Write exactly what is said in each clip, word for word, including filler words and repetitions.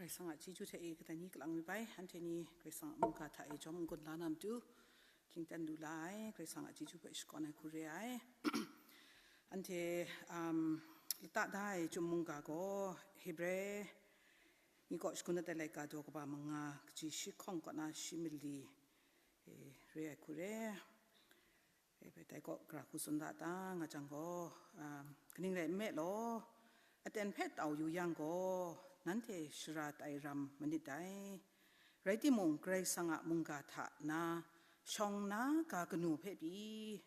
Karai Kasang a chyeju hte e kadai ni kalang mi bai, anhte ni Karai Kasang a mungga hta e jawm n-gun la na matu, hkyingten lu la ai, Karai Kasang a chyeju hpe shakawn ai hku re ai. Anhte, um, lata da ai Chyum mungga gaw Hebre ni kaw shagun dat ai laika daw kaba manga, kaji shi hkawng kaw na shi mali, e, re ai hku re. E, bai dai kaw gara hku tsun da ta nga jang gaw, um, kaning rai nme law, aten hpe tau yu yang gaw, nanhte shara tai ram manit dai. Rai timung, Karai Kasang a mungga hta na shawng na ga kanu hpe pyi,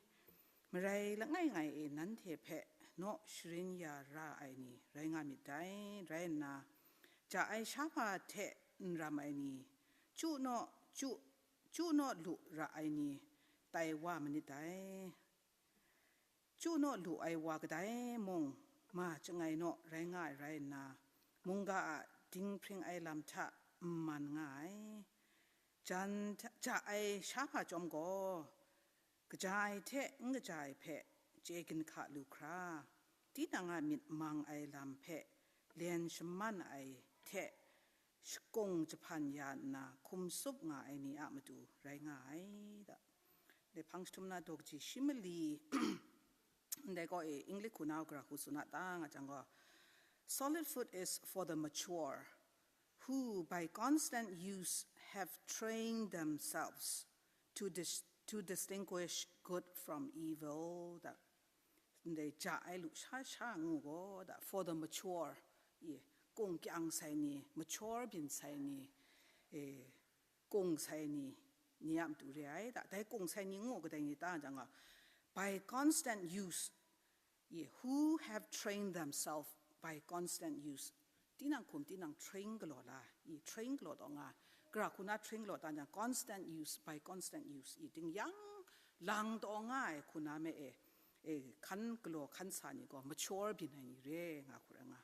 marai langai ngai e nanhte hpe naw sharin ya ra ai ni rai nga myit dai. Rai nna, ja ai sha hpa hte n ram ai ni, chyu naw, chyu, chyu naw lu ra ai ni, tai wa manit dai. Chyu naw lu ai wa kadai mung, ma chyangai naw rai nga ai rai nna, mungga a dinghpring ai lam hta n man nga ai. Jan hta, ja ai sha hpa chyawm gaw, kaja ai hte n kaja ai hpe chye ginhka lu hkra, tinang a myit mang ai lam hpe len shaman ai hte shakung jahpan ya nna hkum tsup nga ai ni a matu rai nga ai da. Dai hpang jahtum na daw kaji shi mali, ndai gaw e English hku na gara hku tsun a ta nga jang gaw, "Solid food is for the mature, who by constant use have trained themselves to dis-, to distinguish good from evil," da. Ndai ja ai lusha sha ngu gaw, da, for the mature, i, kung kyang sai ni, mature byin sai ni, e, kung sai ni, ni a matu re ai, da, dai kung sai ni ngu kadai ni ta jang gaw, by constant use, i, who have trained themselves by constant use. Tinang hkum tinang train galaw la, i, train galaw taw nga, gara hku na train galaw ta jang, constant use, by constant use, i, ting yang lang taw nga ai hku na me e, e, hkan galaw hkan sa ni gaw mature byin ai ni re nga hku rai nga.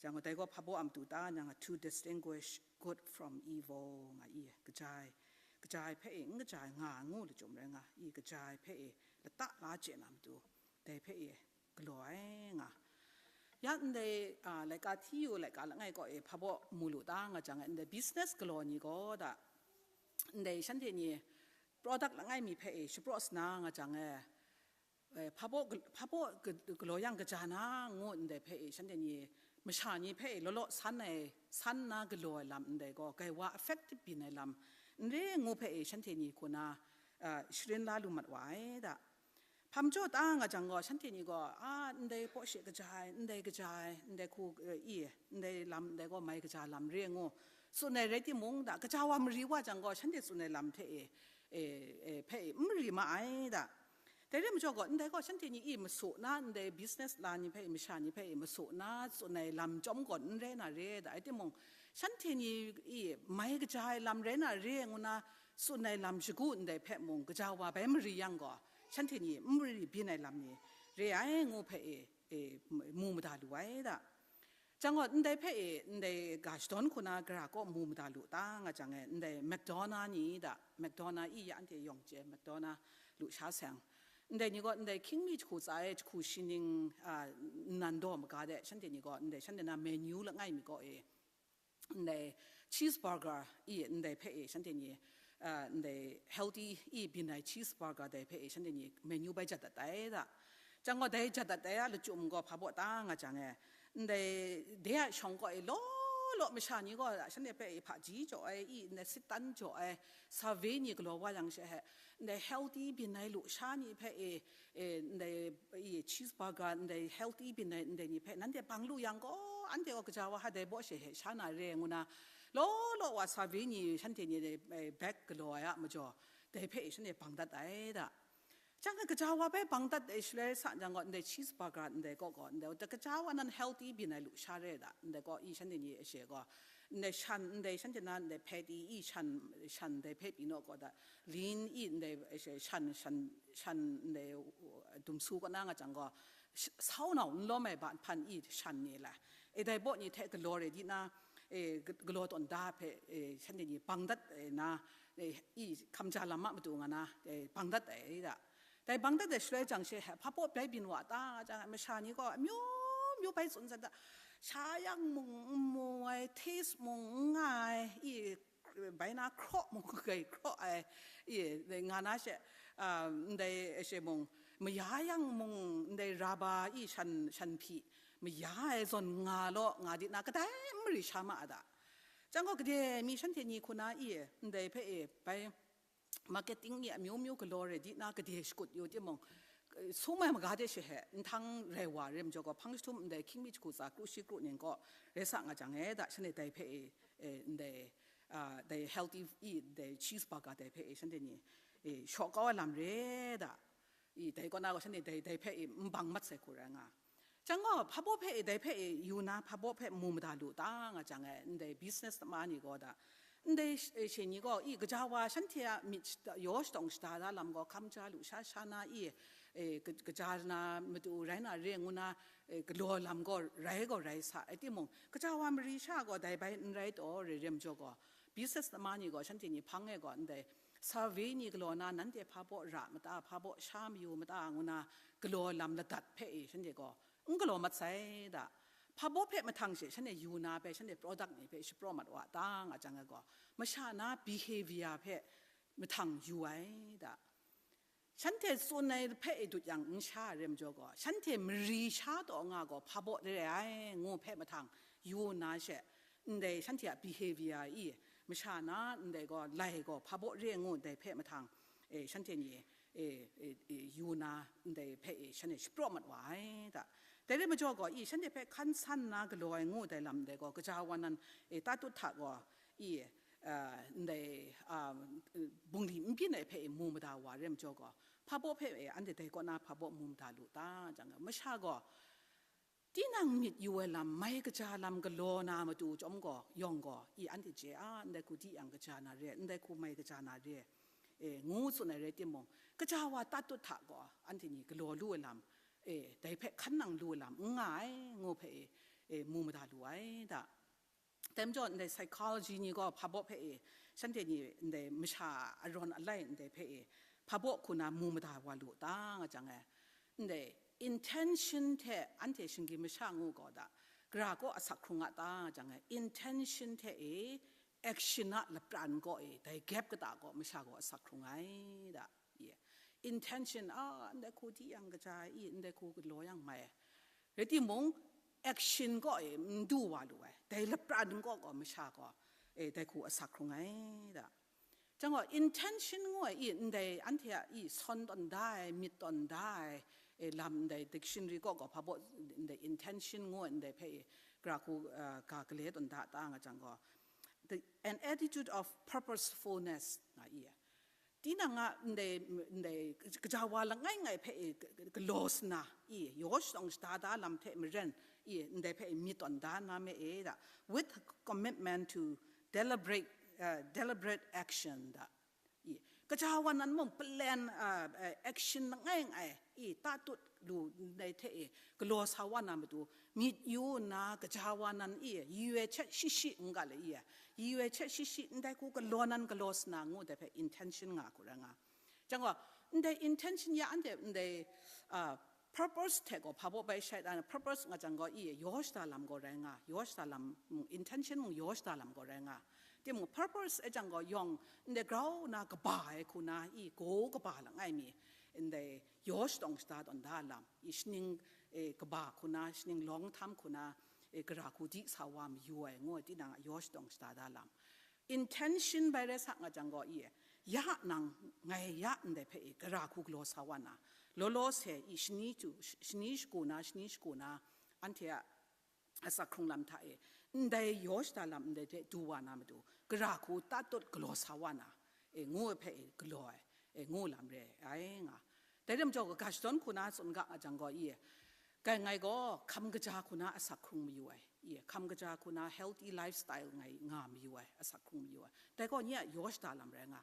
Jang gaw dai gaw hpa baw a matu ta nga, to distinguish good from evil nga i, kaja ai, kaja ai hpe e, n kaja ai nga ngu lachyum rai nga i, kaja ai hpe e, lata la chye na matu, dai hpe e, galaw ai nga. Ya ndai, a, laika hti yu, laika langai kaw e hpa baw mu lu ta nga jang e, ndai business galaw ni gaw da, ndai shanhte ni product langai mi hpe e shapraw sana nga jang e, e, hpa baw gal-, hpa baw ga-, galaw yang kaja na ngu ndai hpe e shanhte ni, masha ni hpe e law law san ai, san na galaw ai lam ndai gaw, gaiwa effective byin ai lam n re ngu hpe e shanhte ni hku na, a, sharin la lu mat wa ai da. Hpa majaw ta nga jang gaw, shanhte ni gaw, a, ndai baw she kaja ai, ndai kaja ai, ndai hku, e, i, ndai lam, ndai gaw mai kaja lam re ngu, tsun ai rai timung da, kaja wa mari wa jang gaw, shanhte tsun ai lam hte e, e, e, hpe e, n mari ma ai da. Dai re majaw gaw, ndai gaw, shanhte ni i masu na, ndai business la ni hpe e, masha ni hpe e, masu na, tsun ai lam chyawm gaw, n rai na re da, rai timung, shanhte ni i mai kaja ai lam rai na re ngu na, tsun ai lam shagu ndai hpe mung, kaja wa bai mari yang gaw, shanhte ni n mari byin ai lam ni re ai ngu hpe e, e, mu mada lu ai da. Jang gaw, ndai hpe e, ndai ga shadawn hku na gara kaw mu mada lu ta nga jang e, ndai McDonald ni da, McDonald i ya anhte yawng chye, McDonald lusha seng. Ndai ni gaw, ndai hkying mi jahku tsa e, jahku shining, a, nnan daw maga de, shanhte ni gaw, ndai shanhte na menu langai mi kaw e, ndai cheeseburger i ndai hpe e shanhte ni, a, ndai healthy i byin ai cheeseburger dai hpe e shanhte ni menu bai jat dat ai da. Jang gaw dai jat dat ai a lachyum gaw hpa baw ta nga jang e, ndai de a shawng kaw e law law masha ni gaw shanhte hpe e hpaji jaw ai, i ndai sitan jaw ai, save ni galaw wa yang she he, ndai healthy byin ai lusha ni hpe e, e, ndai, i, cheeseburger, ndai healthy byin ai ndai ni hpe nanhte bang lu yang gaw, anhte gaw kaja wa ha dai baw she he sha na re ngu na, law law wa save ni shanhte ni dai, e, bag galaw ai a majaw, dai hpe e shanhte bang dat ai da. Jang gaw kaja wa bai bang dat ai shaloi sa jang gaw, ndai cheeseburger ndai kaw gaw, ndai gaw kaja wa nan healthy byin ai lusha re da, ndai gaw i shanhte ni e she gaw, ndai shan, ndai shanhte na, ndai patty i shan, shan dai hpe pyi naw gaw da, lean i ndai, e, shan, shan, shan ndai, uh, dumsu kaw na nga jang gaw, sh-, sau nau n lawm ai ba hpan i shan ni la. E dai baw ni hte galaw re di na, e, g-, galaw tawn da hpe, e, shanhte ni bang dat, e, na, e, i hkam ja lam a matu nga na, e, bang dat ai da. Dai bang dat ai shaloi jang she he, hpa baw bai byin wa ta nga jang, masha ni gaw amyu myu bai tsun zat da. sha yang mung n mu ai, taste mung n nga ai, i, bai na hkraw mung kai hkraw ai, i, nga na she, ah, ndai she mung, maya yang mung ndai raba i shan, shan hpyi, maya ai zawn nga law, nga di na, kadai mari sha ma a da. Jang gaw, gade mi shanhte ni hku na i, ndai hpe e, bai, marketing ni amyu myu galaw re di na gade shakut yu timung, eh, sum ai maga de she he, nhtang rai wa re majaw gaw, hpang jahtum ndai hkying mi jahku tsa kru shi kru ning kaw rai sa nga jang e da, shanhte dai hpe e, eh, ndai, ah, dai healthy i, dai cheeseburger dai hpe e, shanhte ni, eh, shaw kau ai lam re da. I, dai kaw na gaw shanhte dai, dai hpe i, n bang mat sai hku rai nga. Jang gaw, hpa baw hpe e, dai hpe e, yu na hpa baw hpe mu mada lu ta nga jang e, ndai business nama ni gaw da, ndai sh-, eh, she ni gaw, i, kaja wa shanhte a myit shata-, yaw shatawng shada da lam gaw, hkam ja lu sha sha na, i, eh, ka-, kaja na matu rai na re ngu na, eh, galaw lam gaw, rai gaw rai sa, e timung, kaja wa mari sha gaw, dai bai n rai taw, re re majaw gaw, business nama ni gaw, shanhte ni hpang e gaw, ndai survey ni galaw na, nanhte hpa baw ra mata, hpa baw sha mayu mata, ngu na, galaw lam ladat hpe e, shanhte gaw, n galaw mat sai da. Hpa baw hpe mahtang she shanhte yu na hpe, shanhte product ni hpe shapraw mat wa ta nga jang ai gaw, masha na behavior hpe mahtang yu ai da. Shanhte tsun ai hpe e dut yang n sha ai re majaw gaw, shanhte mari sha taw nga gaw hpa baw re ai ngu hpe mahtang yu na she, ndai shanhte a behavior i, masha na ndai gaw lai gaw hpa baw re ngu dai hpe mahtang, e, shanhte ni, e, e, e, yu na ndai hpe e shanhte shapraw mat wa ai da. Dai re majaw gaw, i, shanhte hpe hkan san na galaw ai ngu dai lam dai gaw, kaja wa nan, e, tatut hta gaw, i, a, ndai, a, bungli n byin ai hpe e mu mada wa re majaw gaw, hpa baw hpe e anhte dai kaw na hpa baw mu mada lu ta jang, masha gaw, tinang myit yu ai lam, mai kaja lam galaw na matu chyawm gaw, yawng gaw, i anhte chye a, ndai hku di yang kaja na re, ndai hku mai kaja na re, e, ngu tsun ai rai timung, kaja wa tatut hta gaw, anhte ni galaw lu ai lam, e, dai hpe hkan nang lu ai lam n nga ai, ngu hpe e, e, mu mada lu ai da. Dai majaw, ndai psychology ni gaw hpa baw hpe e, shanhte ni ndai masha arawn alai ndai hpe e, hpa baw hku na mu mada wa lu ta nga jang e, ndai intention hte anhte shinggyim masha ngu gaw da, gara kaw asak hkrung a ta nga jang e, intention hte e, action a lapran kaw e, dai gap kata gaw masha gaw asak hkrung ai da. Ye. Intention, a, ndai hku di yang kaja i, ndai hku galaw yang mai. Rai timung, action kaw e n du wa lu ai. Dai lapran kaw gaw masha gaw, e, dai hku asak hkrung ai da. Jang gaw, intention ngu ai i, ndai anhte a i, sawn tawn da ai, myit tawn da ai, e, lam ndai dictionary kaw gaw hpa baw, ndai intention ngu ai ndai hpe i, gara hku, a, ga gale tawn da ta nga jang gaw, the, an attitude of purposefulness nga i. Tinang a ndai, ndai kaja wa langai ngai hpe e galaw sna, i, yaw shatawng shada da lam hte maren, i, ndai hpe myit tawn da na me e da, with commitment to deliberate, uh, deliberate action da. I, kaja wa nan mung plan, uh, uh, action langai ngai, i, tatut lu ndai hte e galaw sa wa na matu, myit yu nna kaja wa nan i, yu ai hte shi shi n ga le i, yu ai hte shi shi ndai hku galaw nan galaw sna ngu dai hpe intention nga hku rai nga. Jang gaw, ndai intention ya anhte ndai, ah, purpose hte gaw hpa baw bai shai dan, purpose nga jang gaw i, yaw shada lam gaw rai nga, yaw shada lam, mm, intention mung yaw shada lam gaw rai nga. Timung purpose e jang gaw yawng, ndai grau na kaba ai hku na i, go kaba langai mi, ndai yaw shatawng shada tawn da lam, i shaning, e, kaba hku na, shaning lawng htam hku na, e, gara hku di sa wa mayu ai ngu ai tinang a yaw shatawng shada da lam. Intention bai rai sa nga jang gaw i, ya nang ngai ya ndai hpe i, gara hku galaw sa wa na, law law se i, shani tu, shani shagu na, shani shagu na, anhte a asak hkrung lam hta e, ndai yaw shada lam ndai hte du wa na matu, gara hku tatut galaw sa wa na, e, ngu ai hpe e, galaw ai, e, ngu lam re ai nga. Dai ram jaw, kaga shadawn hku na tsun ga nga jang gaw i, kai ngai gaw hkam kaja hku na asak hkrung mayu ai, i, hkam kaja hku na healthy lifestyle ngai nga mayu ai, asak hkrung mayu ai. Dai gaw nye a yaw shada lam rai nga.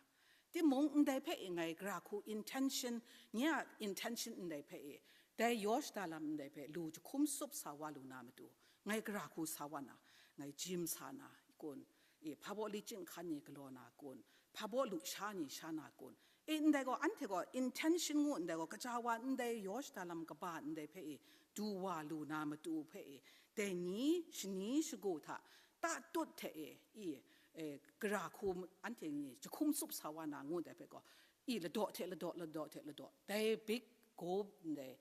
Timung ndai hpe e ngai gara hku intention, nye a intention ndai hpe e, dai yaw shada lam ndai hpe lu jahkum sup sa wa lu na matu, ngai gara hku sa wa na, ngai gym sa na kun, e, hpa baw li chyinghkan ni galaw na kun, hpa baw lu sha ni sha na kun, e, ndai gaw, anhte gaw intention ngu ndai gaw, kaja wa ndai yaw shada lam kaba ndai hpe e, lu wa lu na matu hpe e, dai ni shani shagu hta tatut hte e, i, e, gara hku anhte ni jahkum tsup sa wa na ngu dai hpe gaw, i, ladaw hte ladaw, ladaw hte ladaw, dai big go ndai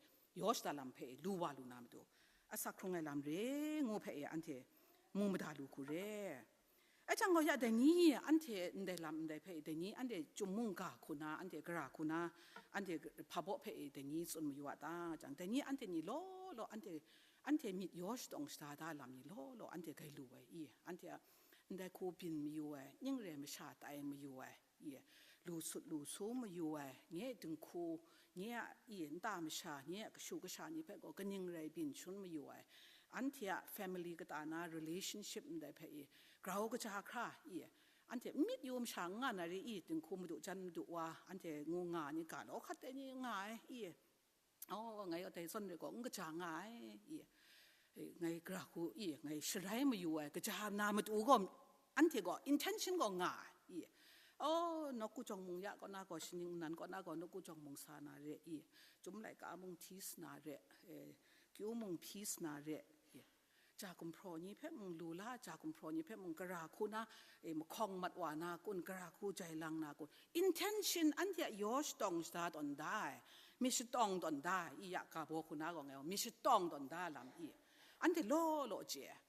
yaw shada lam hpe e lu wa lu na matu, asak hkrung ai lam re ngu hpe e anhte mu mada lu hku re. Ai jang gaw, ya dai ni anhte ndai lam ndai hpe, dai ni anhte chyum mungga hku na, anhte gara hku na, anhte hpa baw hpe dai ni tsun mayu a ta jang, dai ni anhte ni law law, anhte, anhte myit yaw shatawng shada da lam ni law law, anhte gai lu ai i, anhte a ndai hku byin mayu ai, ning re masha tai mayu ai i, lu sut lu su mayu ai, nye dinghku, nye a i, nta masha, nye a kashu kasha ni hpe gaw kaning rai byin shun mayu ai, anhte a family kata na relationship ndai hpe i, grau kaja hkra i, anhte n myit yu masha n nga na re i, dinghku madu jan madu wa, anhte ngu nga ni ga law hkat ai ni nga ai i, oh, ngai dai zawn re gaw n kaja nga ai i, e, ngai gara hku i, ngai sharai mayu ai, kaja na matu gaw, anhte gaw intention gaw nga ai i, oh, nawku jawng mung ya kaw na gaw, shaning nnan kaw na gaw, nawku jawng mung sa na re i, chyum laika mung hti sa na re, e, kyu mung hpyi sa na re i, ja gumhpraw ni hpe mung lu la, ja gumhpraw ni hpe mung gara hku na, e, mahkawng mat wa na kun, gara hku jai lang na kun, intention anhte a yaw shatawng shada tawn da ai, myit shatawng tawn da ai, i ya ga baw hku na gaw ngai gaw myit shatawng tawn da lam i, anhte law law chye ai.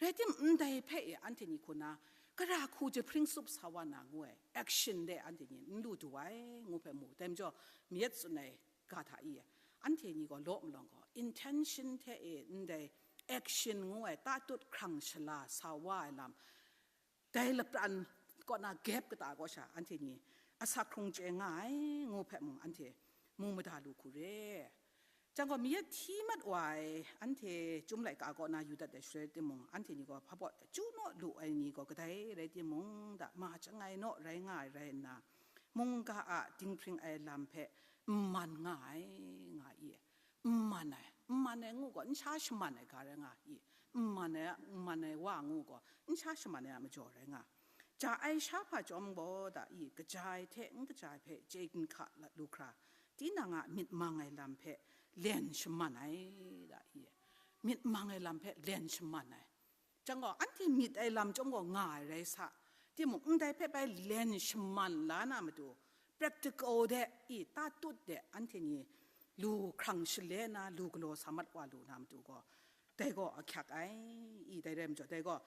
Rai timung, ndai hpe e anhte ni hku na, gara hku jahpring tsup sa wa na ngu ai, action de anhte ni n lu du ai, ngu hpe mu. Dai majaw, mayat tsun ai ga hta i, anhte ni gaw law malawng gaw, intention hte e ndai action ngu ai, tatut hkrang shala sa wa ai lam, dai lapran kaw na gap kata kaw sha, anhte ni asak hkrung chye nga ai, ngu hpe mung anhte mu mada lu hku re. Jang gaw, mayat hti mat wa ai, anhte chyum laika kaw na yu dat ai shaloi timung, anhte ni gaw hpa baw chyu naw lu ai ni gaw kadai rai timung, da ma chyang ai naw rai nga ai rai nna, mungga a dinghpring ai lam hpe n man nga ai, nga i, n man ai, n man ai ngu gaw, n sha shaman ai ga rai nga i, n man ai, n man ai wa ngu gaw, n sha shaman ai a majaw rai nga. Ja ai sha hpa chyawm gaw, da i, kaja ai hte n kaja ai hpe chye ginhka la lu hkra, tinang a myit mang ai lam hpe len shaman ai, da i, myit mang ai lam hpe len shaman ai. Jang gaw, anhte myit ai lam chyawm gaw nga ai rai sa, timung, ndai hpe bai len shaman la na matu, practical de i, tatut de anhte ni lu hkrang shale na, lu galaw sa mat wa lu na matu gaw, dai gaw ahkyak ai, i, dai rai majaw, dai gaw,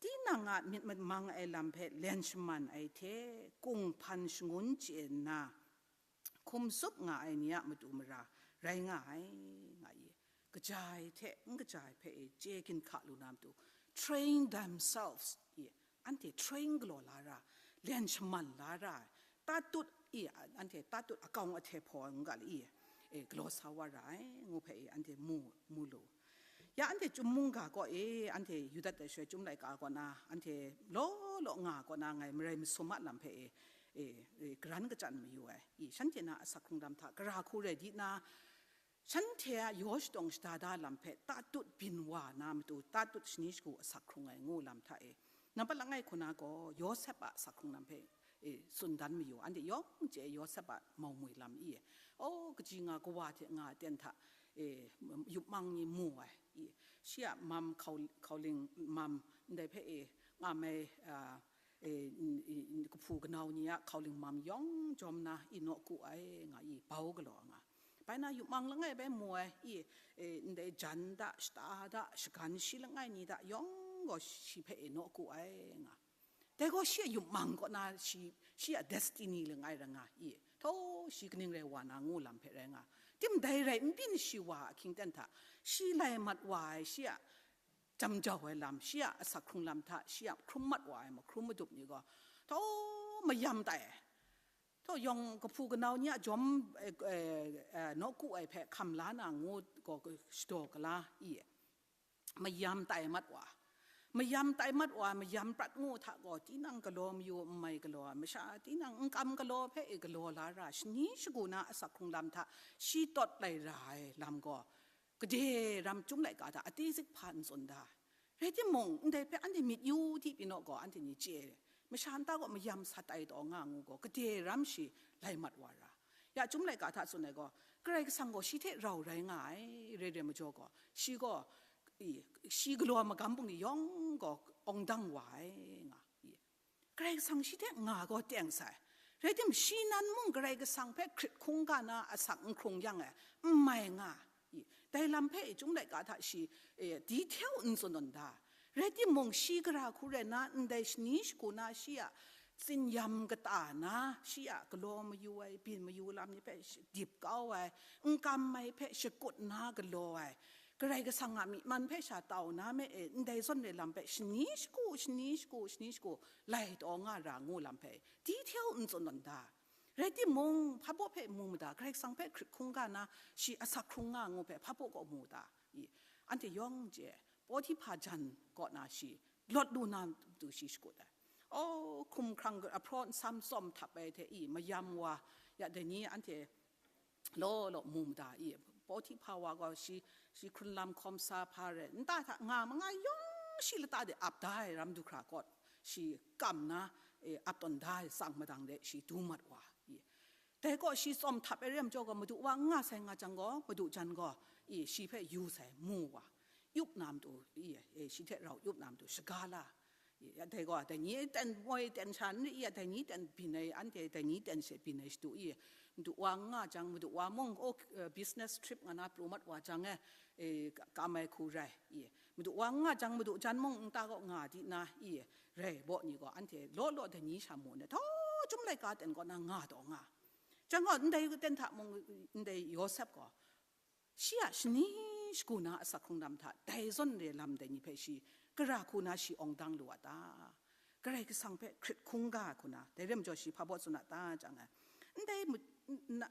tinang a myit mamang ai lam hpe len shaman ai hte, kunghpan shangun chye nna, hkum tsup nga ai ni a matu mara rai nga ai, nga i, kaja ai hte n kaja ai hpe e chye ginhka lu na matu, train themselves i, anhte train galaw la ra, len shaman la ra ai, tatut i, anhte tatut akawng ahte hpaw n ga le i, e, galaw sa wa ra ai, ngu hpe e anhte mu, mu lu. Ya anhte chyum mungga kaw e, anhte yu dat ai shaloi, chyum laika kaw na, anhte law law nga kaw na, ngai marai masum a lam hpe e, e, e, garan kachyan mayu ai. I, shanhte na asak hkrung lam hta gara hku rai di na, shanhte a yaw shatawng shada da lam hpe tatut byin wa na matu, tatut shani shagu asak hkrung ai ngu lam hta e, nampat langai hku na gaw, Yawsep a asak hkrung lam hpe, e, tsun dan mayu, anhte yawng chye Yawsep a mau mwi lam i, aw, kaji nga kawa hte nga aten hta, e, yup mang ni mu ai i, shi a mam hkau-, hkauling mam ndai hpe, e, nga mai, a, e, n-, i, n-, kahpu kanau ni a hkauling mam yawng jawm na i, nawku ai nga i, bau galaw nga. Bai na yup mang langai bai mu ai i, e, ndai jan da, shata da, shagan shi langai ni da yawng gaw shi hpe, e, nawku ai nga. Dai gaw shi a yup mang kaw na shi, shi a destiny langai ra nga i, htaw shi kaning rai wa na ngu lam hpe rai nga. Tim dai rai n byin shi wa ahkying ten hta, shi lai mat wa ai shi a jam jau ai lam, shi a asak hkrung lam hta, shi a hkrum mat wa ai mahkrum madup ni gaw, htaw mayam tai ai. Htaw yawng kahpu kanau ni a jawm, e, e, e, nawku ai hpe hkam la na ngu gaw shadaw gala i, mayam tai mat wa. Mayam tai mat wa, mayam prat ngu hta gaw, tinang galaw mayu n mai galaw ai, masha tinang n kam galaw hpe e galaw la ra, shani shagu na asak hkrung lam hta shi tawt lai ra ai lam gaw, gade ram chyum laika hta ati zik hpa n tsun da. Rai timung, ndai hpe anhte myit yu di pyi naw gaw, anhte ni chye, masha nta gaw mayam sa tai taw nga ngu gaw, gade ram shi lai mat wa ra. Ya chyum laika hta tsun ai gaw, Karai Kasang gaw shi hte rau rai nga ai, rai rai majaw gaw, shi gaw, i, shi galaw magam bungli yawng gaw awng dang wa ai nga, i. Karai Kasang shi hte nga gaw teng sai. Rai tim, shi nan mung Karai Kasang hpe hkrit hkungga na asak n hkrung yang e, n mai nga, i. Dai lam hpe i, Chyum laika hta shi, e, detail n tsun tawn da. Rai timung, shi gara hku rai na, ndai shani shagu na shi a tsinyam kata na, shi a galaw mayu ai, byin mayu lam ni hpe shi dip kau ai, n kam ai hpe shakut na galaw ai, Karai Kasang a myi man hpe sha tau na me e, ndai zawn re lam hpe shani shagu, shani shagu, shani shagu, lai taw nga ra ngu lam hpe, detail n tsun tawn da. Rai timung, hpa baw hpe mu mada, Karai Kasang hpe hkrit hkungga na, shi asak hkrung nga ngu hpe hpa baw kaw mu da, i, anhte yawng chye, Potiphar jan kaw na shi, lawt lu na matu shi shakut ai. O, hkum hkrang ahpraw nsam tsawm htap ai hte i, mayam wa, ya dai ni anhte law law mu mada i, Potiphar wa gaw shi, shi hkrunlam hkawm sa hpa rai, nta hta nga manga yawng shi lata de ap da ai ram du hkra kaw, shi kam na, e, ap tawn da ai tsang madang de shi du mat wa, i. Dai gaw shi tsawm htap ai re ai majaw gaw, madu wa n nga sai nga jang gaw, madu jan gaw, i, shi hpe yu sai, mu wa, yup na matu, i, e, shi hte rau yup na matu, shaga la, i, ya dai gaw, dai ni ten moi ten sha n ri, ya dai ni ten byin ai, anhte dai ni ten she byin ai shadu, i, madu wa n nga jang, madu wa mung, o, eh, business trip nga na pru mat wa jang e, e, ka-, kam ai hku rai, i, madu wa n nga jang, madu jan mung nta gaw nga di na, i, rai baw ni gaw, anhte law law dai ni sha mu nna, htawj Chyum laika ten kaw na nga taw nga. Jang gaw, ndai ten hta mung, ndai Yawsep gaw, shi a shani shagu na asak hkrung lam hta, dai zawn re lam dai ni hpe shi gara hku na shi awng dang lu a ta? Karai Kasang hpe hkrit hkungga hku na, dai re ai majaw shi hpa baw tsun a ta? Jang ai, ndai ma-, na,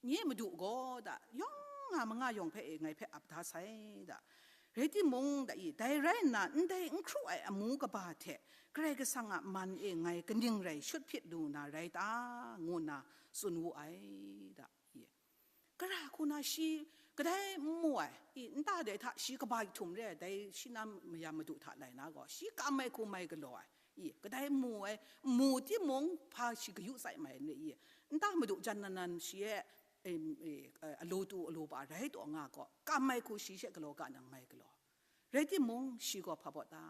nye madu gaw da, yawng nga manga yawng hpe e ngai hpe ap da sai da. Rai timung, da i, dai rai nna, ndai n hkru ai amu kaba hte Karai Kasang a man e ngai kaning rai shut hpyit lu na rai ta? Ngu nna tsun wu ai da. I, gara hku na shi kadai n mu ai, i, nta dai hta shi kaba htum re ai, dai shi na mayam madu hta lai na gaw, shi kam ai hku mai galaw ai, i, kadai n mu ai, n mu timung, hpa shi kayu tsai mai n re, i, nta madu jan nan nan shi e, em, e, eh, alo tu alo ba rai taw nga gaw, kam ai hku shi she galaw ga nang mai galaw. Rai timung, shi gaw hpa baw ta?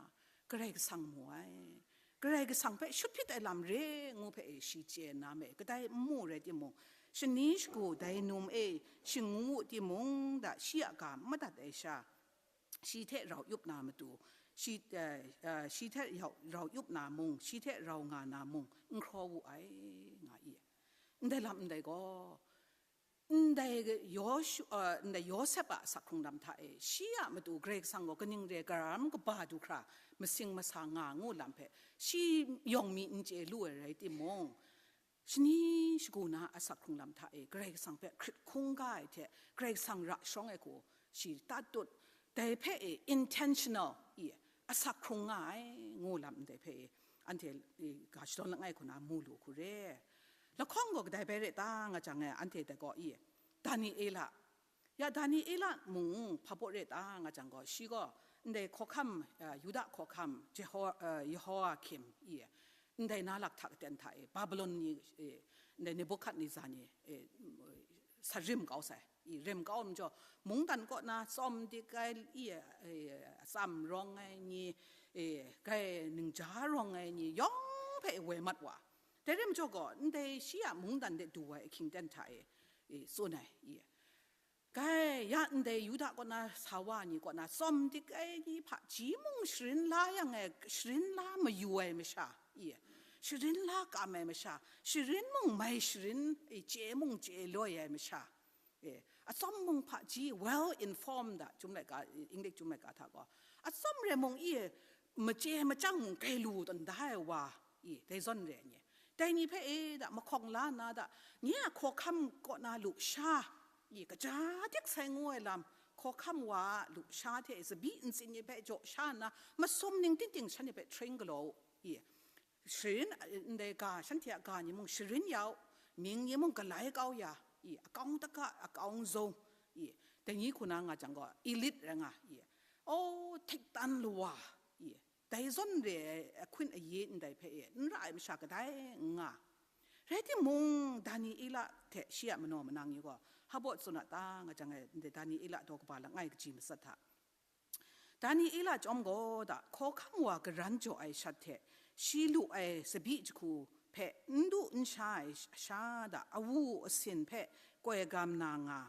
Karai Kasang mu ai. Karai Kasang hpe shut hpyit ai lam re ngu hpe e shi chye na me, kadai n mu rai timung, shani shagu dai num e shi ngu wu timung, da, shi a ga n madat ai sha, shi hte rau yup na matu, shi, eh, eh, shi hte rau, rau yup na mung, shi hte rau nga na mung, n hkraw wu ai, nga i. Ndai lam ndai gaw, ndai Yawshu-, uh, ndai Yawsep a asak hkrung lam hta e, shi a matu Karai Kasang gaw kaning re ai, karam kaba du hkra masing masa nga ngu lam hpe, shi yawng mi n chye lu ai rai timung, shani shagu na asak hkrung lam hta e, Karai Kasang hpe hkrit hkungga ai hte, Karai Kasang ra sharawng ai hku shi tat tut, dai hpe e intentional, i, asak hkrung nga ai ngu lam ndai hpe e, anhte, i, ga shadawn langai hku na mu lu hku re. Lahkawng gaw kadai bai re ta nga jang e, anhte dai gaw, i, Daniela. Ya, Daniela mung hpa baw re ta nga jang gaw, shi gaw ndai hkawhkam, eh, Yuda hkawhkam Jeho-, eh, Yehoiakim, i, ndai na lak hta katen hta e, Babilon ni, e, ndai Nebukhadnezar ni, e, sarim kau sai, i, rim kau ai majaw, mungdan kaw na tsawm dik ai, i, e, atsam rawng ai ni, e, kai ningja rawng ai ni yawng hpe woi mat wa. Dai rai majaw gaw, ndai shi a mungdan de du ai ahkying ten hta e, e, tsun ai, i, Kai, ya ndai Yuda kaw na sa wa ni kaw na tsawm dik ai ni hpaji mung sharin la yang e, sharin la mayu ai masha, i, sharin la kam ai masha, sharin mung mai sharin, i, chye mung chye loi ai masha, e, atsawm mung hpaji, well informed, da, Chyum laika, English Chyum laika hta gaw, atsawm re mung, i, machye machyang mung grai lu tawn da ai wa, i, dai zawn re ai ni. Dai ni hpe, e, da, mahkawng la nna, da, nye a hkawhkam kaw na lusha, i, kaja dik sai ngu ai lam, hkawhkam wa a lusha hte tsabyi ntsin ni hpe jaw sha nna, masum ning ting ting shanhte hpe hpring galaw u, i, sharin, ndai ga, shanhte a ga ni mung sharin ya u, mying ni mung galai kau ya, i, akau taka, akau zau, i, dai ni hku na nga jang gaw, elite rai nga, i, o, htiktan lawa, i, dai zawn re ai ahkun aye ndai hpe e, n ra ai masha kadai n nga. Rai timung, Daniela hte shi a manaw manang ni gaw, Hpa baw tsun a ta nga jang e, ndai Daniela daw kaba langai kaji matsat hta. Daniela chyawm gaw da, hkawhkam wa karan jaw ai shat hte, shi lu ai tsabyi jahku hpe n du n sha ai sha da, awu asin hpe koi gam na nga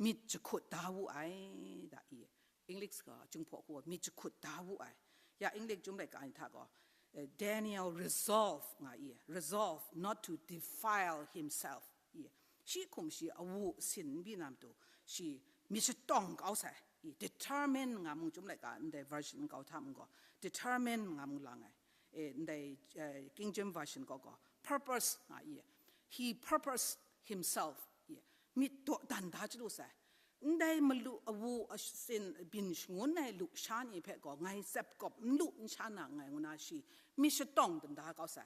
myit jahkut da wu ai, da i. English ga Jinghpaw hku myit jahkut da wu ai. Ya English Chyum Laika ni hta gaw, eh, Daniel resolve nga i, resolve not to defile himself. I, shi hkum shi awu sin n byin na matu, shi myit shatawng kau sai. I, determine nga mung Chyum Laika ndai version kau hta mung gaw, determine nga mung lang ai. E, ndai, eh, King James Version gaw gaw, purpose nga i. He purpose himself. I, myit dawdan da chyalu sai. Ndai malu awu asin byin shangun ai lu sha ni hpe gaw ngai tsep kawp n lu n sha na nngai ngu na shi myit shatawng dan da kau sai.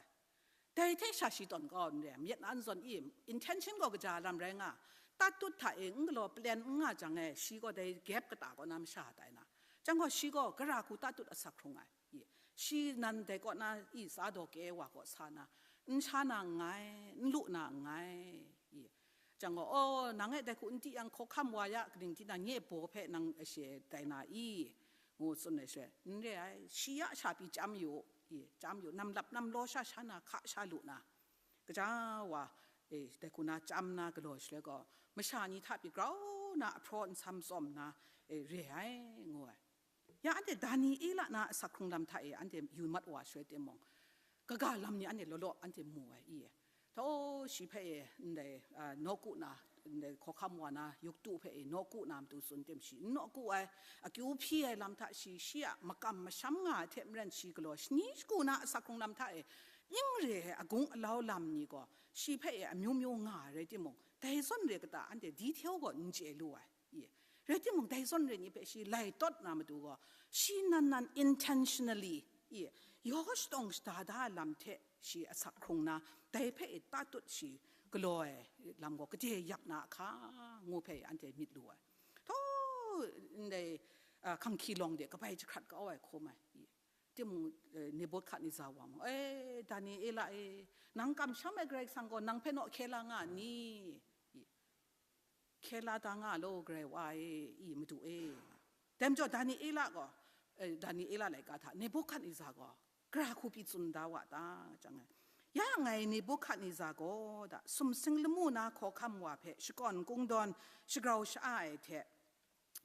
Dai hte sha shi tawn kau n re ai, myit na n zawn i, intention gaw kaja lam rai nga, tatut hta e n galaw plan n nga jang e, shi gaw dai gap kata kaw na masha tai na. Jang gaw shi gaw gara hku tatut asak hkrung ai. I, shi nan dai kaw na i tsa daw kye wa kaw sa na, n sha na nngai, n lu na nngai. I, jang gaw, "Oh, nang e dai hku n ti yang, hkawhkam wa ya, kaning tinang nye baw hpe nang ashe tai na i?" ngu tsun ai shaloi, "N re ai, shi ya sha pyi chyam yu, i, chyam yu, nam lap nam law sha sha na hka sha lu na, kaja wa, e, dai hku na chyam na galaw shaloi gaw, masha ni hta pyi grau na ahpraw nsam tsawm na, e, re ai," ngu ai. Ya anhte Daniela na asak hkrung lam hta e anhte yu mat wa shaloi timung, kaga lam ni anhte law law anhte mu ai i. Htaw shi hpe e ndai, a, nawku na, ndai hkawhkam wa na yuktu hpe e nawku na matu tsun tim shi n nawku ai, akyu hpyi ai lam hta shi, shi a makam masham nga ai hte maren shi galaw shani shagu na asak hkrung lam hta e ning re ai agung alau lam ni gaw shi hpe e amyu myu nga ai rai timung, dai zawn re kata anhte detail gaw n chye lu ai. I, rai timung, dai zawn re ni hpe shi lai tawt na matu gaw, shi nan nan intentionally, i, yaw shatawng shada da ai lam hte shi asak hkrung na, dai hpe i tatut shi galaw ai lam gaw, gade yak na a hka, ngu hpe anhte myit lu ai. Htaw, ndai, a, hkanghki lawng de kabai jahkrat kau ai hkum ai. I, timung, eh, Nebuhkadneza wa mung, "E, Daniela e, nang kamsham ai Karai Kasang gaw nang hpe naw hkye la nga n ni? I, hkye la da nga law, Karai Wa e, i, Madu e." Dai majaw Daniela gaw, eh, Daniela laika hta Nebuhkadneza gaw gara hku pyi tsun da wa ta, jang ai. Ya ngai Nebuhkadneza gaw da, sumsing lamu na hkawhkam wa hpe shakawn kungdawn shagrau sha-a ai hte,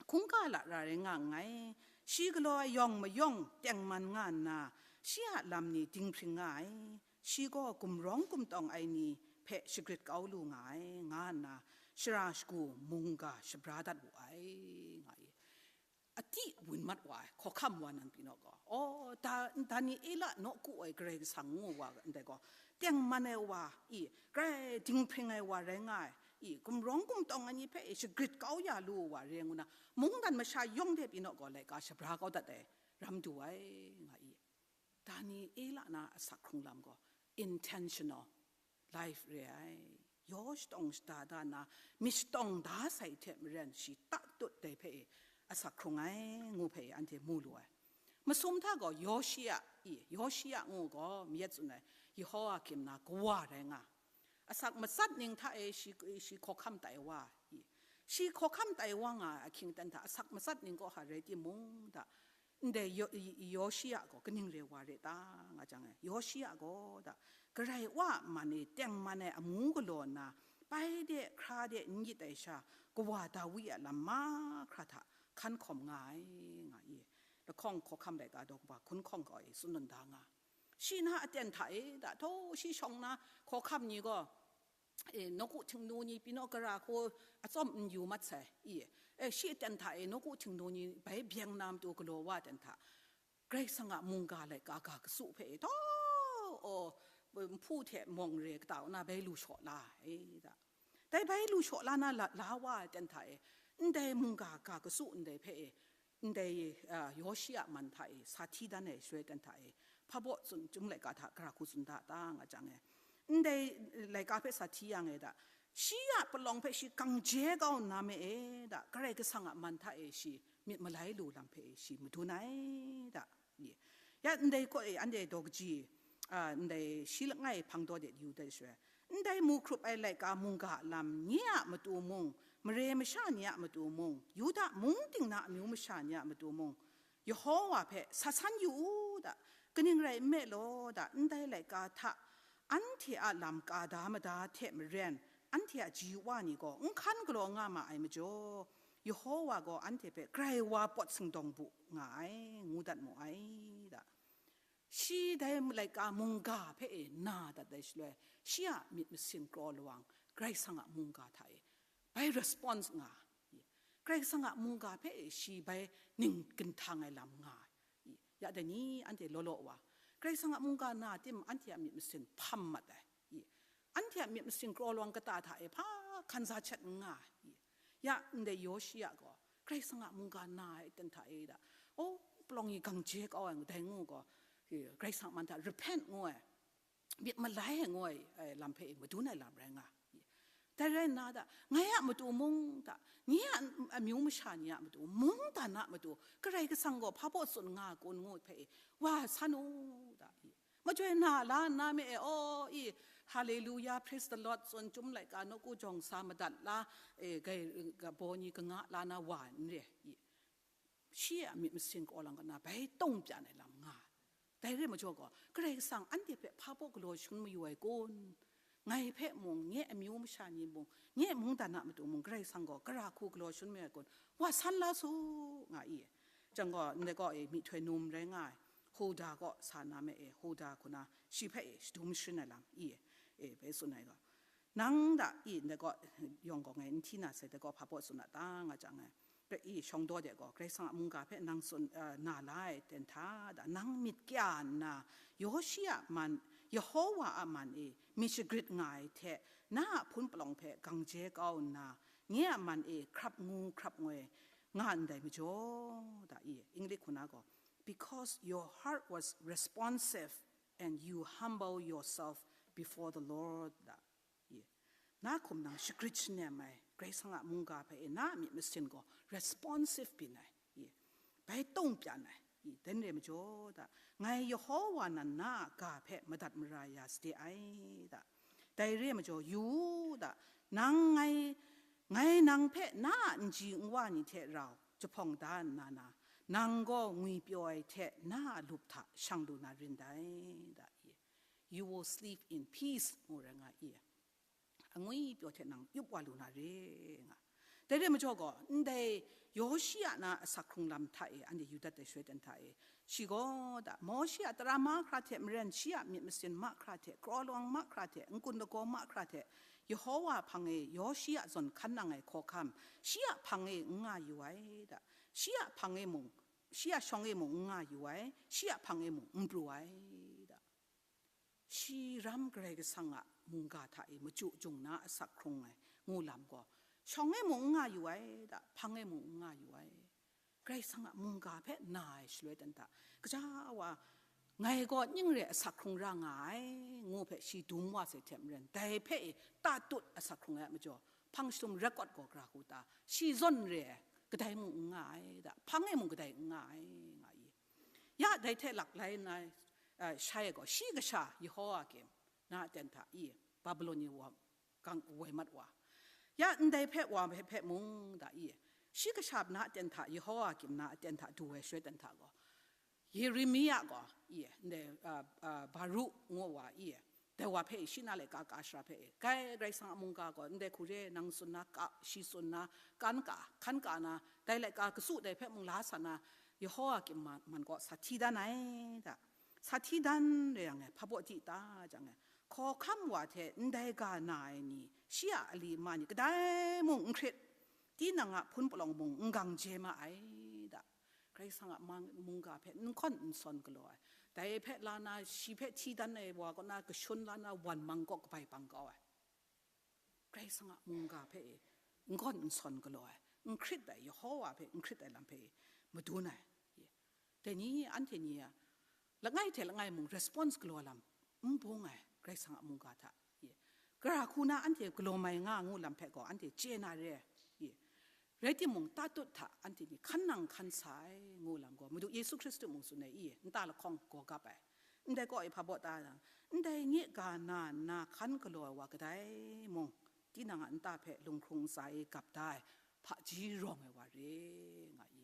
hkungga lara rai nga nngai. Shi galaw ai yawng mayawng tengman nga nna, shi a lam ni dinghpring nga ai. Shi gaw gumrawng gumtawng ai ni hpe shagrit kau lu nga ai, nga nna shara shagu mungga shabra dat wu ai, nga i. Ati wun mat wa ai, hkawhkam wa nan pyi naw gaw, aw, Da-, Daniela nawku ai Karai Kasang ngu wa ndai gaw, tengman ai wa, i, grai dinghpring ai wa rai nga ai, i, gumrawng gumtawng ai ni hpe, i, shagrit kau ya lu wa re ngu na, mungdan masha yawng de pyi naw gaw, laika shabra kau dat ai, ram du ai, nga i. Daniela na asak hkrung lam gaw intentional life re ai. Yaw shatawng shada da na, myit shatawng da sai hte maren shi tatut dai hpe e asak hkrung ai, ngu hpe e anhte mu lu ai. Masum hta gaw Yoshia i, Yoshia ngu gaw mayat tsun ai, Yehoiakim na kawa rai nga. Asak matsat ning hta e shi, shi hkawhkam tai wa i, shi hkawhkam tai wa nga ai ahkying aten hta asak matsat ning kaw hta rai timung da, ndai Yo-, Yoshia gaw kaning re wa re ta, nga jang e, Yoshia gaw da, Karai Wa a man e tengman ai amu galaw nna, pai de, hkra de, n yit ai sha, kawa Dawi a lam mahkra hta hkan hkawm nga ai, nga i. Lahkawng hkawhkam laika daw kaba hkun hkawng gaw e tsun lun da nga. Shi na aten hta e da, htaw shi shawng na hkawhkam ni gaw, e, nawku htingnu ni pyi naw gara hku atsawm n yu mat sai, i, e, shi aten hta e nawku htingnu ni bai byeng na matu galaw wa aten hta, Karai Kasang a mungga laika ga kasu hpe e, htaw, aw, nhpu hte mawng re kata kaw na bai lu shaw la ai, da. Dai bai lu shaw la na la, la wa ai aten hta e, ndai mungga ga kasu ndai hpe e, ndai, a, Yoshia man hta e, sa hti dan ai shaloi aten hta e, hpa baw tsun, Chyum laika hta gara hku tsun da ta, nga jang e, ndai laika hpe sa hti yang e da, shi a palawng hpe shi gang je kau nna me e da, Karai Kasang a man hta e shi myit malai lu lam hpe e shi madun ai da. Ye. Ya ndai kaw e anhte daw kaji, a, ndai shi langai hpang daw de yu dai shaloi, ndai mu hkrup ai laika mungga a lam nye a matu mung, mare masha ni a matu mung, Yuda mung ting na amyu masha ni a matu mung, Yehowa hpe sa san yu u da, kaning rai nme law da, ndai laika hta anhte a lam ka da mada hte maren, anhte a ji wa ni gaw n hkan galaw nga ma ai majaw, Yehowa gaw anhte hpe grai wa pawt singdawng bu nga ai, ngu dat mu ai da. Shi dai laika mungga hpe e na dat ai shaloi, shi a myit masin kraw lawang, Karai Kasang a mungga hta e bai response nga, Karai Kasang a mungga hpe e shi bai ning ginhtang ai lam nga, ya dai ni anhte law law wa, Karai Kasang a mungga na tim anhte a myit masin hpam mat ai, anhte a myit masin kraw lawang kata hta e hpa hkan sa chat n nga, ya ndai Yoshia gaw Karai Kasang a mungga na ai ten hta e da, o, palawng e gang je kau ai dai ngu gaw, Karai Kasang man hta repent ngu ai, myit malai ai ngu ai, ai lam hpe e madun ai lam rai nga. Dai rai nna da, ngai a matu mung da, nye a amyu masha ni a matu, mungdan a matu, Karai Kasang gaw hpa baw tsun nga kun ngu hpe e, wa san u da. Majoi na la nna me e, aw, i, Hallelujah, praise the Lord, tsun, Chyum laika nawku jawng sa madat la, e, gai, ga baw ni kanga la na wa n re, i. Shi a myit masin kaw lang kana bai tawng pyan ai lam nga. Dai re majaw gaw, Karai Kasang anhte hpe hpa baw galaw shangun mayu ai kun? Ngai hpe mung, nye amyu masha ni mung, nye mungdan a matu mung, Karai Kasang gaw gara hku galaw shangun mayu ai kun? Wa san la su, nga i. Jang gaw, ndai gaw e, myihtoi num rai nga ai, Hulda kaw sa na me e, Hulda hku na, shi hpe e, shadum sharin ai lam, i e, e, bai tsun ai gaw. Nang da, i, ndai gaw, yawng gaw ngai n hti na sai, dai gaw hpa baw tsun a ta, nga jang ai. Hpe i shawng daw de gaw, Karai Kasang a mungga hpe nang tsun, eh, na la ai ten hta da, nang myit kya nna, Yoshi a man, Yehowa a man e myit shagrit nga ai hte, na a hpun palawng hpe gang je kau nna, nye a man e hkrap ngu hkrap ngoi nga ndai majaw, da i, English hku na gaw, because your heart was responsive and you humble yourself before the Lord, da. Ye. Na hkum nang shagrit shanem ai, Karai Kasang a mungga hpe e na a myit masin gaw responsive byin ai, ye, bai tawng pyan ai, ye, dai n re majaw da, ngai Yehowa nan na a ga hpe madat mara ya sade ai da. Dai re majaw, yu u da, nang ngai, ngai nang hpe na a nji nwa ni hte rau jahpawng da nna na, nang gaw ngwipyaw ai hte na a lup hta shang lu na rin dai da, ye. You will sleep in peace, ngu rai nga i. Angwi pyaw hte nang yup wa lu na re, nga. Dai re majaw gaw, ndai Yoshi a na asak hkrung lam hta e, anhte yu dat ai shaloi ten hta e, shi gaw da, Mawshi a tara mahkra hte maren, shi a myit masin mahkra hte, kraw lawang mahkra hte, n-gun lagaw mahkra hte, Yehowa hpang e Yoshi a zawn hkan nang ai hkawhkam, shi a hpang e n nga yu ai da, shi a hpang e mung, shi a shawng e mung n nga yu ai, shi a hpang e mung n pru ai da. Shi ram Karai Kasang a mungga hta e machyu jung na asak hkrung ai ngu lam gaw, shawng e mung n nga yu ai da, hpang e mung n nga yu ai. Karai Kasang a mungga hpe na ai shaloi ten hta, kaja wa, ngai gaw ning re asak hkrung ra nga ai, ngu hpe shi dum wa sai hte maren, dai hpe e tatut asak hkrung ai a majaw, hpang shalum record gaw gara hku ta, shi zawn re ai, kadai mung n nga ai da, hpang e mung kadai n nga ai, nga i. Ya dai hte lak lai nna, eh, shai ai gaw, shi kasha Yehoiakim na aten hta i, Babilon ni wa gang woi mat wa. Ya ndai hpe wa hpe, hpe mung da i, shi kasha na aten hta, Yehoiakim na aten hta du ai shaloi ten hta gaw, Yeremia gaw i, ndai, ah, ah, Baru ngu wa i, dai wa hpe shi na laika ka shara hpe, kai Karai Kasang a mungga gaw, ndai hku re, nang tsun na ka, shi tsun na, kan ka, hkan ka na, dai laika katsu dai hpe mung la sa na, Yehoiakim man, man gaw sa hti dan ai da. Sa hti dan re yang e, hpa baw di ta jang e, hkawhkam wa hte ndai ga na ai ni, shi a ali ma ni kadai mung n hkrit, tinang a hpun palawng mung n gang je ma ai da. Karai Kasang a mang, mungga hpe n hkawn n sawn galaw ai. Dai hpe la na, shi hpe hti dan ai wa kaw na kashun la na, wan mang kaw kabai bang kau ai. Karai Kasang a mungga hpe e, n hkawn n sawn galaw ai, n hkrit ai, Yehowa hpe n hkrit ai lam hpe e, madun ai. Dai ni, anhte ni a, langai hte langai mung response galaw lam n bung ai, Karai Kasang a mungga hta. Ye. Gara hku na anhte galaw mai nga ngu lam hpe gaw, anhte chye na re. Ye. Rai timung, tatut hta anhte ni hkan nang hkan sa ai, ngu lam gaw, Madu Yesu Hkristu mung tsun ai, i, nta lahkawng gaw gap ai. Ndai kaw e hpa baw ta yang, ndai nye ga na nna hkan galaw ai wa kadai mung, tinang a nta hpe lunghkrung ntsa e gap da ai hpaji rawng ai wa re nga i,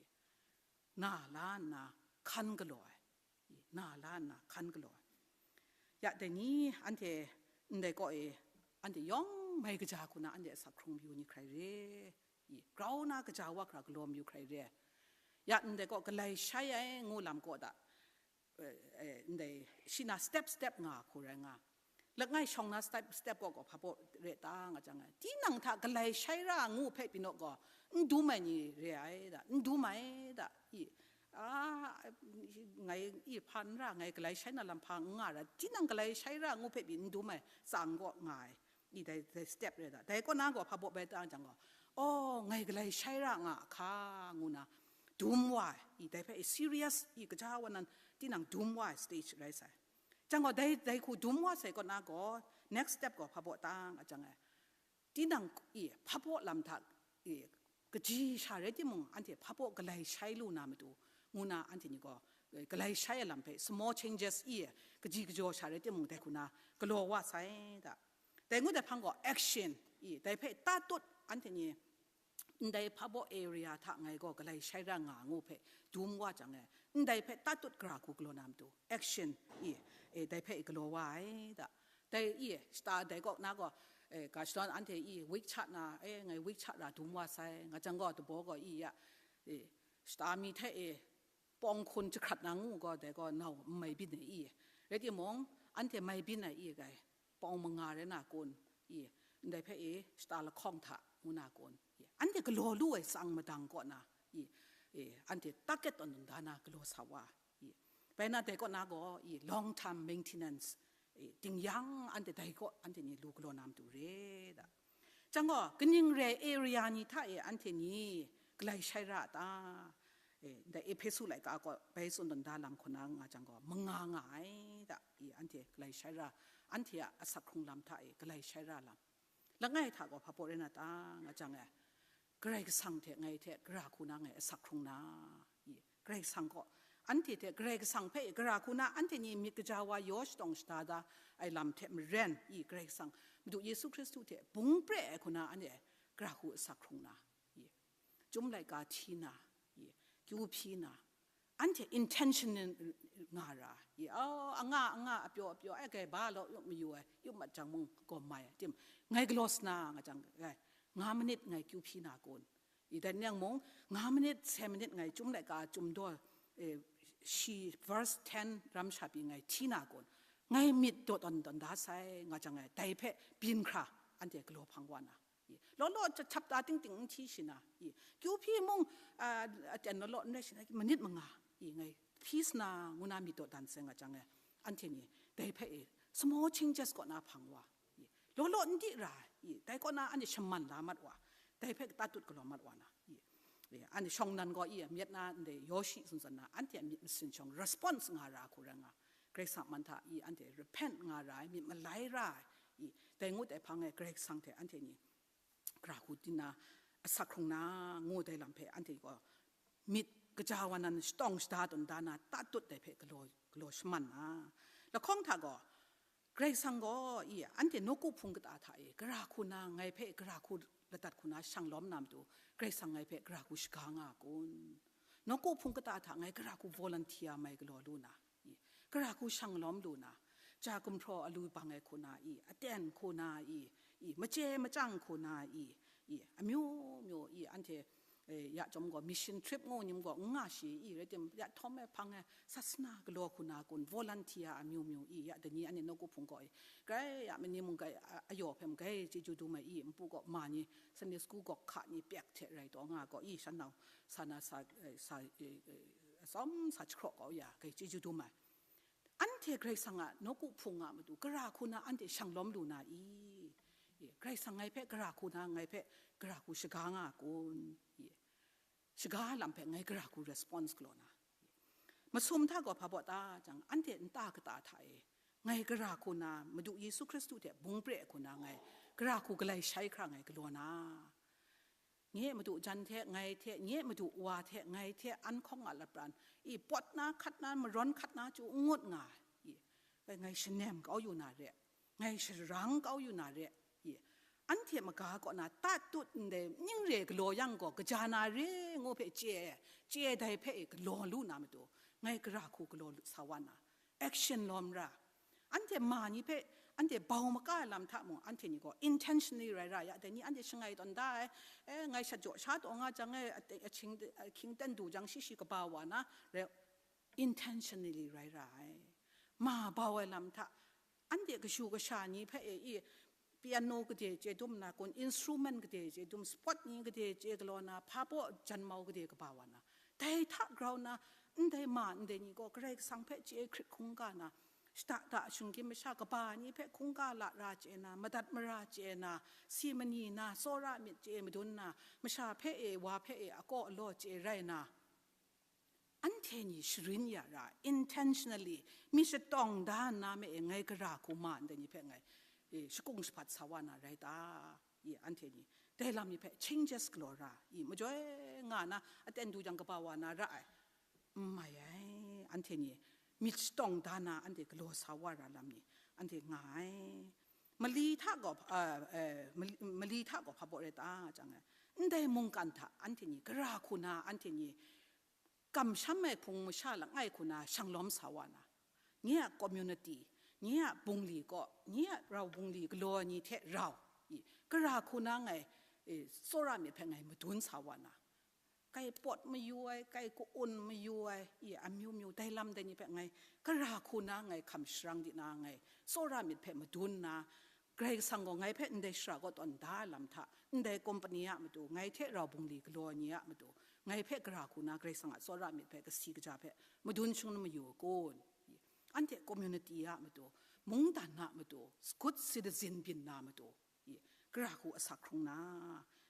na la nna hkan galaw ai, i, na la nna hkan galaw ai. Ya dai ni anhte ndai kaw e, anhte yawng mai kaja hku na anhte asak hkrung mayu ni hkrai re, i, grau na kaja wa hkra galaw mayu hkrai re. Ya ndai kaw galai shai ai ngu lam kaw da, eh, eh, ndai shi na step step nga hku rai nga. Langai shawng na step step kaw gaw hpa baw re ta nga jang ai. Tinang hta galai shai ra ngu hpe pyi naw gaw, n dum ai ni re ai da, n dum ai da, i, a, ngai, i, hpa n ra, ngai galai shai na lam hpa n nga ra, tinang galai shai ra ngu hpe pyi n dum ai, tsang gaw nga ai. I dai, dai step re da. Dai kaw na gaw hpa baw bai ta jang gaw, oh, ngai galai shai ra nga hka, ngu na, dum wa ai, i dai hpe i serious, i kaja wa nan, tinang dum wa ai stage rai sai. Jang gaw dai, dai hku dum wa sai kaw na gaw, next step gaw hpa baw ta nga jang ai. Tinang i hpa baw lam hta, i, kaji sha rai timung, anhte hpa baw galai shai lu na matu, ngu na anhte ni gaw, eh, galai shai ai lam hpe small changes i, kaji kajaw sha rai timung, dai hku na galaw wa sai da. Dai ngut ai hpang gaw action, i, dai hpe tatut anhte ni, ndai hpa baw area hta ngai gaw galai shai ra nga ngu hpe dum wa jang e, ndai hpe tatut gara hku galaw na matu, action, i, e, dai hpe i galaw wa ai da. Dai i, shata dai kaw na gaw, e, ga shadawn anhte i, wik cha na, e, ngai wik cha ra dum wa sai, nga jang gaw dabaw gaw i ya, e, shata mi hte e, pawng hkun jahkrat na ngu gaw, dai gaw nau n mai byin ai i. Rai timung, anhte mai byin ai i gai, pawng manga rai na kun, i, ndai hpe i, shata lahkawng hta ngu na kun, i, anhte galaw lu ai tsang madang kaw na, i, i, anhte target tawn tawn da na galaw sa wa, i. Bai na dai kaw na gaw, i, long term maintenance, i, dingyang anhte dai kaw anhte ni lu galaw na matu re da. Jang gaw, kaning re area ni hta e anhte ni galai shai ra a ta? E, ndai Ehpesu laika gaw bai tsun tawn da lam hku na nga jang gaw, manga nga ai da, i, anhte galai shai ra, anhte a asak hkrung lam hta e galai shai ra lam. Langai hta gaw hpa baw rai na ta nga jang e, Karai Kasang hte ngai hte gara hku na ngai asak hkrung na, i, Karai Kasang gaw, anhte hte Karai Kasang hpe gara hku na anhte ni myit kaja wa yaw shatawng shada da ai lam hte maren, i, Karai Kasang, Madu Yesu Hkristu hte bung pre ai hku na anhte gara hku asak hkrung na, i, Chyum laika hti na, i, kyu hpyi na, anhte intention nga ra, i, oh, anga, anga, apyaw, apyaw, ai, gai ba law, yup mayu ai, yup mat jang mung gawm mai, tim, ngai galaw sa na nga jang, gai, nga manit ngai kyu hpyi na kun, i, dan yang mung, nga manit, se manit ngai Chyum laika Chyum daw, eh, shi verse ten ram sha pyi ngai hti na kun, ngai myit daw tawn tawn da sai, nga jang ngai, dai hpe byin hkra, anhte galaw hpang wa na. I, law law chap ta ting ting n hti shi na, i, kyu hpyi mung, ah, aten law law n rai shi na, manit manga, i, ngai hpyi sa na, ngu na myit dawdan sai nga jang e, anhte ni dai hpe, i, small changes kaw na hpang wa, i, law law n di ra, i, dai kaw na anhte shaman la mat wa, dai hpe tatut galaw mat wa na, i, i, anhte shawng nan gaw, i, myit na ndai yaw shi tsun tsun na, anhte a myit masin shawng response nga ra hku rai nga, Karai Kasang man hta, i, anhte repent nga ra ai, myit malai ra ai, i, dai ngut ai hpang e Karai Kasang hte anhte ni, gara hku di na, asak hkrung na, ngu dai lam hpe anhte gaw myit kaja wa nan shatawng shada tawn da na, tatut dai hpe galaw, galaw shaman na. Lahkawng hta gaw, Karai Kasang gaw, i, anhte nawku hpung kata hta e, gara hku na, ngai hpe gara hku ladat hku na shang lawm na matu, Karai Kasang ngai hpe gara hku shaga nga a kun? Nawku hpung kata hta ngai gara hku volunteer mai galaw lu na, i, gara hku shang lawm lu na, ja gumhpraw alu bang ai hku na, i, aten hku na, i, i, machye machyang hku na, i, i, amyu myu, i, anhte, eh, ya chyawm gaw, mission trip ngu nim gaw, n nga shi, i, rai tim, ya htawm ai hpang ai, sasana galaw hku na kun, volunteer amyu myu, i, ya dani anhte nawku hpung gaw, i, grai ya mani mung gai, a, ayaw hpe mung gai chyeju dum ai, i, npu gaw ma ni, Sunday school gawk hka ni pek hte rai taw nga gaw, i, shan nau, sa na sa, eh, sa, eh, eh, atsawm sa jahkraw kau ya, gai chyeju dum ai. Anhte Karai Kasang a nawku hpung a matu, gara hku na anhte shang lawm lu na i? I, Karai Kasang ngai hpe gara hku na, ngai hpe gara hku shaga nga a kun? I, shaga lam hpe ngai gara hku response galaw na? I, masum hta gaw hpa baw ta jang, anhte nta kata hta e, ngai gara hku na, Madu Yesu Hkristu hte bung pre ai hku na ngai gara hku galai shai hkra ngai galaw na? Nye madu jan hte ngai hte, nye madu wa hte ngai hte an hkawng a lapran, i, pawt na, hkat na, marawn hkat na chyu n ngut nga, i, ngai shanem kau yu na re, ngai sharang kau yu na re, i, anhte maga kaw na tatut ndai ning re galaw yang gaw, kaja na re ngu hpe chye, chye dai hpe e galaw lu na matu, ngai gara hku galaw lu sa wa na, action lawm ra. Anhte ma ni hpe, anhte bau maka ai lam hta mung, anhte ni gaw intentionally rai ra ya, dai ni anhte shangai tawn da ai, eh, ngai shat jaw sha taw nga jang e, ate-, ahkying, ahkying ten du jang shi shi kaba wa na, re-, intentionally rai ra ai. Ma bau ai lam hta, anhte kashu kasha ni hpe e i, piano gade chye dum na kun, instrument gade chye dum, sport ni gade chye galaw na, hpa baw janmau gade kaba wa na, dai hta grau na, ndai ma ndai ni gaw Karai Kasang hpe chye hkrit hkungga na, shada da shinggyim masha kaba ni hpe hkungga lara chye na, madat mara chye na, si mani na, tsawra myit chye madun na, masha hpe e, wa hpe e, akaw alaw chye rai na, anhte ni sharin ya ra, intentionally, myit shatawng da nna me e ngai gara hku ma ndai ni hpe ngai, e, shakung shahpat sa wa na rai ta? I, anhte ni dai lam ni hpe changes galaw ra, i, majoi nga na, aten du jang kaba wa na ra ai, n mai ai, anhte ni myit shatawng da na anhte galaw sa wa ra lam ni, anhte nga ai. Mali hta gaw, a, e, mali, mali hta gaw hpa baw rai ta jang e, ndai mungkan hta anhte ni gara hku na, anhte ni kamsham ai hpung masha langai hku na shang lawm sa wa na, nye a community, nye a bungli kaw, nye a rau bungli galaw ai ni hte rau, i, gara hku na ngai, e, tsawra myit hpe ngai madun sa wa na, kai pawt mayu ai, kai ka-un mayu ai, i, amyu myu dai lam dai ni hpe ngai gara hku na ngai hkam sharang di na ngai tsawra myit hpe madun na, Karai Kasang gaw ngai hpe ndai shara kaw tawn da ai lam hta, ndai kompani a matu, ngai hte rau bungli galaw ai ni a matu, ngai hpe gara hku na Karai Kasang a tsawra myit hpe kasi kaja hpe madun shangun mayu ai kun? Anhte community a matu, mungdan a matu, good citizen byin na matu, i, gara hku asak hkrung na,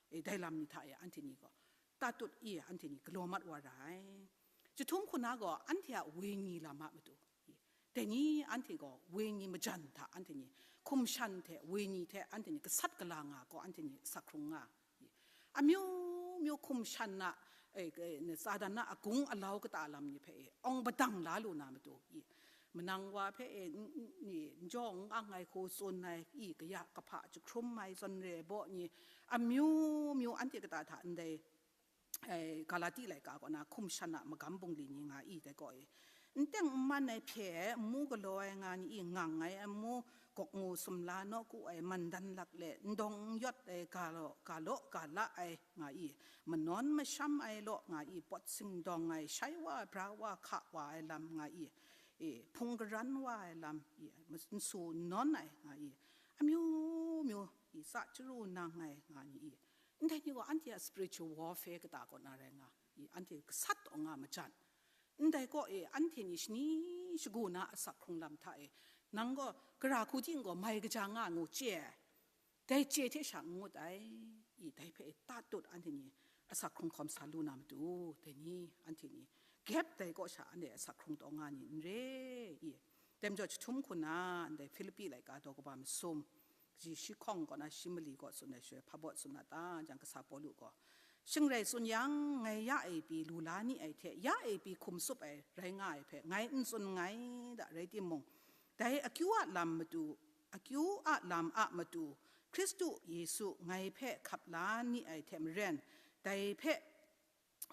e, dai lam ni hta e anhte ni gaw tatut i anhte ni galaw mat wa ra ai. Chyahtum hku na gaw anhte a wenyi lam a matu, i, dai ni anhte gaw wenyi majan hta anhte ni hkum shan hte wenyi hte anhte ni gasat gala nga gaw anhte ni asak hkrung nga. I, amyu myu hkum shan na, e, e, Satan na agung alau kata lam ni hpe e, awng padang la lu na matu, i, manang wa hpe e, n-, n-, ni, n jaw n ang ai hku tsun ai, i, kaya kahpa jahkrum ai zawn re baw ni, amyu myu anhte kata hta ndai, e, Galati laika kaw na hkum shan a magam bungli ni nga i dai gaw e, n teng n man ai hpye ai, n mu galaw ai nga ni i, ngang ai, n mu gawk ngu sumla nawku ai, mandan lak le, n dawng n yawt ai, ga law, ga law, ga la ai nga i, manawn masham ai law nga i, pawt singdawng ai, shai wa, bra wa, hka wa ai lam nga i, e, hpung garan wa ai lam, i, mas-, n su n nawn ai nga i, amyu myu, i, tsa chyaru nang ai nga ni i, ndai ni gaw anhte a spiritual warfare kata kaw na rai nga i, anhte gasat taw nga majan. Ndai kaw e, anhte ni shani shagu na asak hkrung lam hta e, nang gaw gara hku ting gaw mai kaja nga ngu chye ai. Dai chye hte sha n ngut ai, i, dai hpe e tatut anhte ni asak hkrung hkawm sa lu na matu, dai ni anhte ni gap dai kaw sha anhte asak hkrung taw nga ni n re, i, tem jaw chyahtum hku na ndai Hpilipi laika daw kaba masum, kaji shi hkawng kaw na shi mali kaw tsun ai shaloi, hpa baw tsun na ta jang, kasa Pawlu gaw, shing rai tsun yang, ngai ya e pyi lu la ni ai hte, ya e pyi hkum tsup ai rai nga ai hpe, ngai n tsun nngai da, rai timung, dai akyu a lam matu, akyu a lam a matu, Hkristu Yesu ngai hpe hkap la ni ai hte maren, dai hpe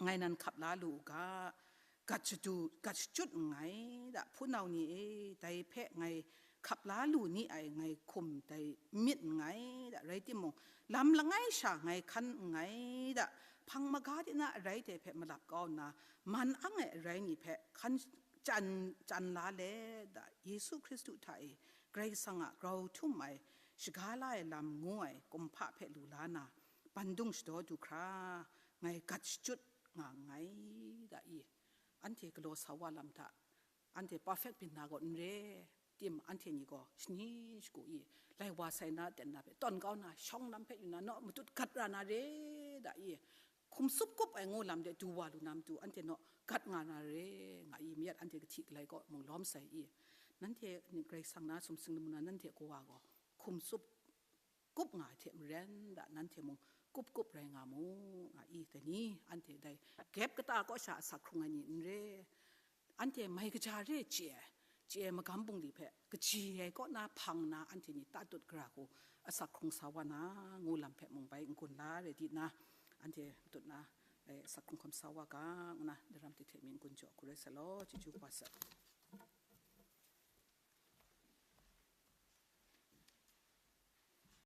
ngai nan hkap la lu u ga, gat shadu, gat shachyut nngai da, hpunau ni e, dai hpe ngai hkap la lu ni ai ngai hkum dai n myit nngai da, rai timung, lam langai sha ngai hkan nngai da, hpang maga de na arai dai hpe malap kau nna, man ang ai arai ni hpe hkan chyan, chyan la let da, Yesu Hkristu hta e Karai Kasang a grau htum ai, shaga la ai lam ngu ai kumhpa hpe lu la na, bandung shadaw du hkra, ngai gat shachyut nga nngai da i, anhte galaw sa wa lam hta, anhte perfect byin na gaw n re, tim anhte ni gaw shani shagu i, lai wa sai na ten na hpe tawn kau na, shawng lam hpe yu na, naw matut gat ra na re da i, hkum tsup kup ai ngu lam de du wa lu na matu, anhte naw gat nga na re nga i, mayat anhte kahti kalai kaw mung lawm sai i, nanhte Karai Kasang na sumsing lamu na nanhte kawa gaw hkum tsup kup nga ai hte maren da, nanhte mung kup kup rai nga mu, nga i, dai ni anhte dai gap kata kaw sha asak hkrung ai ni n re, anhte mai kaja re chye ai, chye ai magam bungli hpe kaji ai kaw na hpang na anhte ni tatut gara hku asak hkrung sa wa na, ngu lam hpe mung bai n-gun la rai di na, anhte tut na, eh, asak hkrung hkam sa wa ga, ngu na daram hte hte mi n-gun jaw hku rai sa law, chyeju kaba sa.